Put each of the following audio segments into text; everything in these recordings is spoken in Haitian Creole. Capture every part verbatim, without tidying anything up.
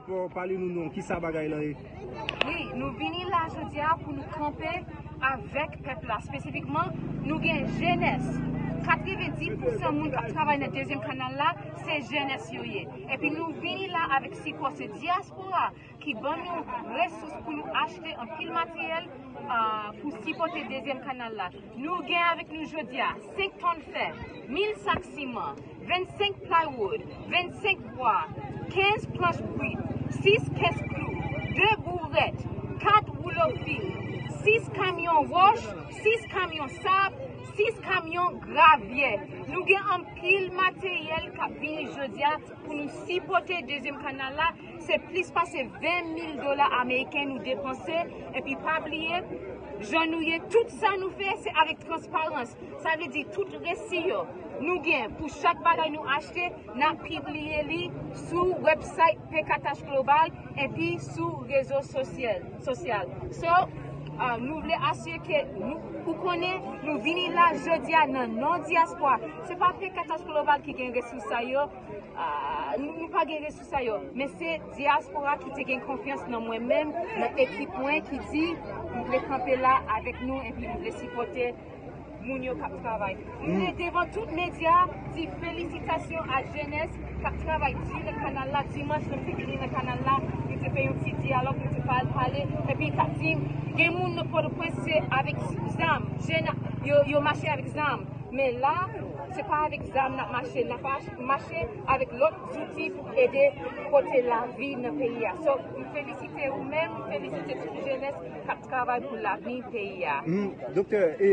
Bon, pale nou non, kisa bagay la ye? Wi, nou vini la jodi a pou nou kanpe avèk pèp la. Espesifikman, nou gen jenès. Katrevenndis pousan moun k ap travay nan dezyèm kanal la, se jenès yo ye. Epi nou vini la avèk sipò, se dyaspora ki ban nou resous pou nou achte anpil materyèl, ah, pou sipòte dezyèm kanal la. Nou gen avèk nou jodi a senk tòn fè, mil sak siman, vennsenk plywood, vennsenk bwa, kenz planch bwit, sis kès klou, de bourèt, kat woulo fil, sis kamyon wòch, sis kamyon sab, sis kamyon gravyè. Nou gen anpil materyèl k ap vini jodi a pou nou sipòte dezyèm kanal la. Se plis pase ven mil dola ameriken nou depanse. Epi pa bliye, jan nou ye, tout sa nou fè, se avèk transparans. Sa vle di, tout resi yo nou gen pou chak bagay nou achte, n ap pibliye li sou website P K H Global epi sou rezo sosyal. Sosyal. So, ah, nou vle asire ke nou, ou konnen, nou vini la jodi a nan non dyaspora. Se pa P K H Global ki gen resous sa yo, ah, nou, nou pa gen resous sa yo. Men se dyaspora ki te gen konfyans nan mwen menm, nan ekip mwen ki di, m vle kanpe la avèk nou epi m vle sipòte moun yo k ap travay. M vle devan tout medya di felisitasyon a jenès k ap travay di nan kanal la. Dimanch, nou te vini nan kanal la, nou te fè yon ti dyalòg, nou te pale, pale. Epi, t ap di, gen moun nan Pòtoprens, se avèk zam, jèn, yo, yo mache avèk zam. Men la, se pa avèk zam n ap mache, n ap mache avèk lòt zouti pou ede pote lavi nan peyi a. So, m felisite ou menm, m felisite tout jenès k ap travay pou lavni peyi a. Hmm, doktè, e,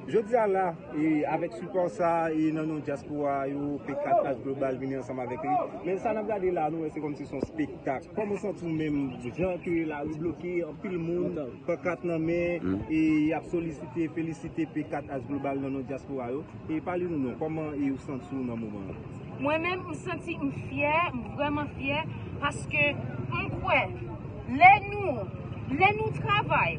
jodi a la, e, avèk sipò sa, e, nan non dyaspora yo, P K H Global vini ansanm avèk li. Men sa n ap gade la, nou wè se kòmsi se yon spektak. Kòman w santi w menm, jan ke lari bloke, anpil moun, pankat nan men, e, y ap solisite, felisite P K H Global nan non dyaspora yo? E pale nou non, kòman e ou santi w nan moman an? Mwen menm, m santi m fyè, m vrèman fyè, paske m kwè, lè nou, lè nou travay,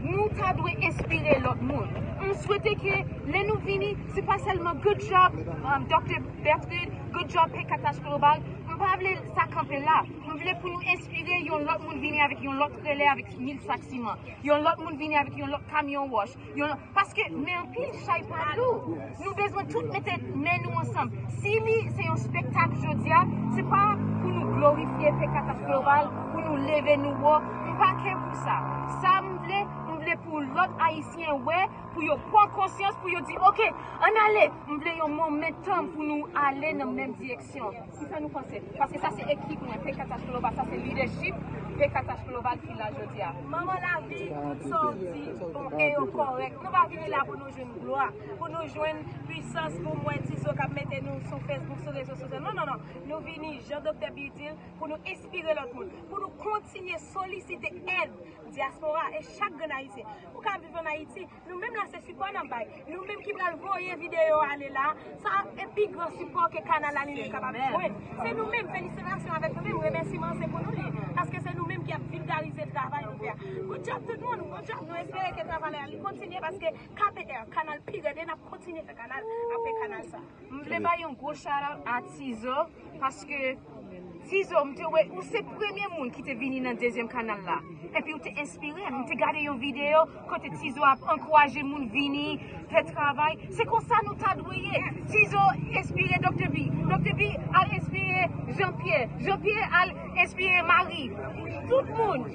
nou ta dwe enspire lòt moun. M swete ke lè nou vini, se pa sèlman good job, um, Doktè Bertrude, good job P K H Global. M pa vle sa kanpe la. M vle pou nou enspire yon lòt moun vini avèk yon lòt trelè, avèk mil sak siman. Yon lòt moun vini avèk yon lòt kamyon wòch. Yon lòt Paske, men anpil chay pa lou. Nou bezwen tout mete men nou ansanm. Si li se yon spektak jodi a, se pa pou nou glorifye P K H Global, pou nou leve nou wo. M pa kè pou sa. Sa m vle, m vle pou lòt Ayisyen wè, pou yo pran konsyans, pou yo di, "Oke, ann ale." M vle yon momentum pou nou ale nan menm direksyon. Kisa nou panse? Paske sa se ekip mwen, P K H Global, sa se lidèchip P K H Global ki la jodi a. Manman lavi, tout sa w di, bon, e yo kòrèk. Nou pa vini la pou nou jwenn glwa, pou nou jwenn pwisans, pou m wè Tizo k ap mete nou sou Facebook, sou rezo sosyal. Non, non, non. Nou vini, jan Doktè Bill di l, pou nou enspire lòt moun, pou nou kontinye solisite èd dyaspora e chak grenn Ayisyen. Ou ka viv ann Ayiti, nou menm la se sipò n ap bay. Nou menm ki pral voye videyo ale la, sa e pi gran sipò ke kanal la li menm kapab jwenn. Se nou menm, felisitasyon avèk nou menm, remèsiman se pou nou li. Paske se nou menm ki ap vilgarize travay nou fè a. Good job tout moun, good job, nou espere ke travay la li kontinye paske K P R, kanal pi rèd, e n ap kontinye fè kanal apre kanal sa. M vle bay yon gwo shout out a Tizo, paske Tizo, m te wè, ou se premye moun ki te vini nan dezyèm kanal la. Epi ou te enspire m. M te gade yon videyo kote Tizo ap ankouraje moun vini, fè travay. Se konsa nou ta dwe ye. Tizo enspire Doktè Bi. Doktè Bi al enspire Jean Pierre. Jean Pierre al enspire Marie. Tout moun.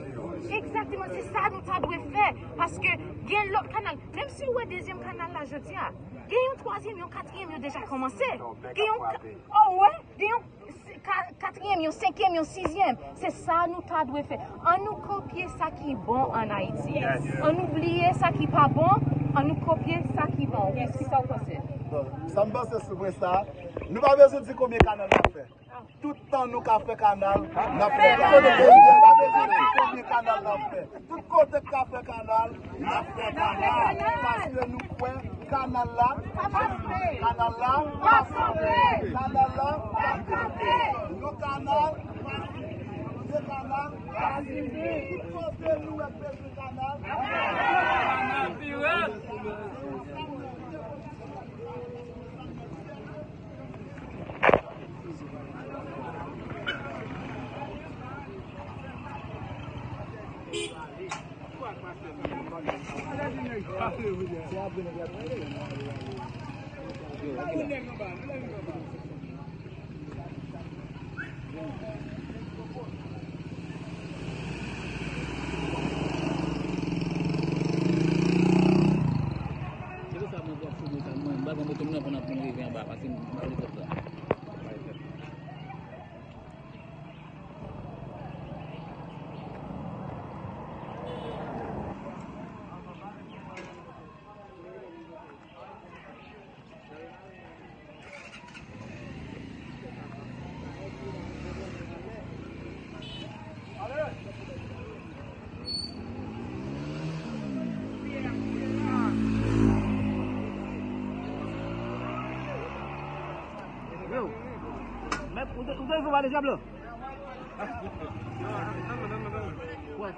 Egzakteman, se sa nou ta dwe fè. Paske gen lòt kanal. Menm si w wè dezyèm kanal la jodi a, gen yon twazyèm, yon katriyèm, yo deja kòmanse. Gen yon ka-, oh, wè, gen yon se-, ka-, katriyèm, yon senkyèm, yon sizyèm. Se sa nou ta dwe fè. An nou kopye sa ki bon ann Ayiti. An nou bliye sa ki pa bon, an nou kopye sa ki bon. Kisa w panse? Bon, sa m panse sou pwen sa, nou pa bezwen di konbyen kanal n ap fè. Tout tan nou ka fè kanal, n ap fè kanal. Nou pa bezwen di konbyen kanal n ap fè. Tout kote k ka fè kanal, n ap fè kanal. Paske nou kwè kanal la, kanal la, kanal la, yon kanal, de kanal, tout kote nou wè k bezwen kanal, kanal pi rèd. Se pou sa mwen pran foto sa, mwen, m pa pran foto m nan pou n ap vin rive anba, paske m pa vle fè sa. Yo, mèt, ou te, ou te fè pa deja, blan? Wè.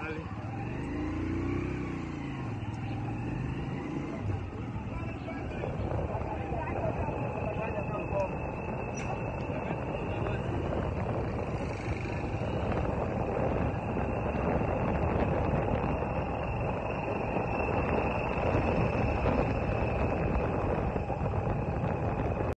Ale.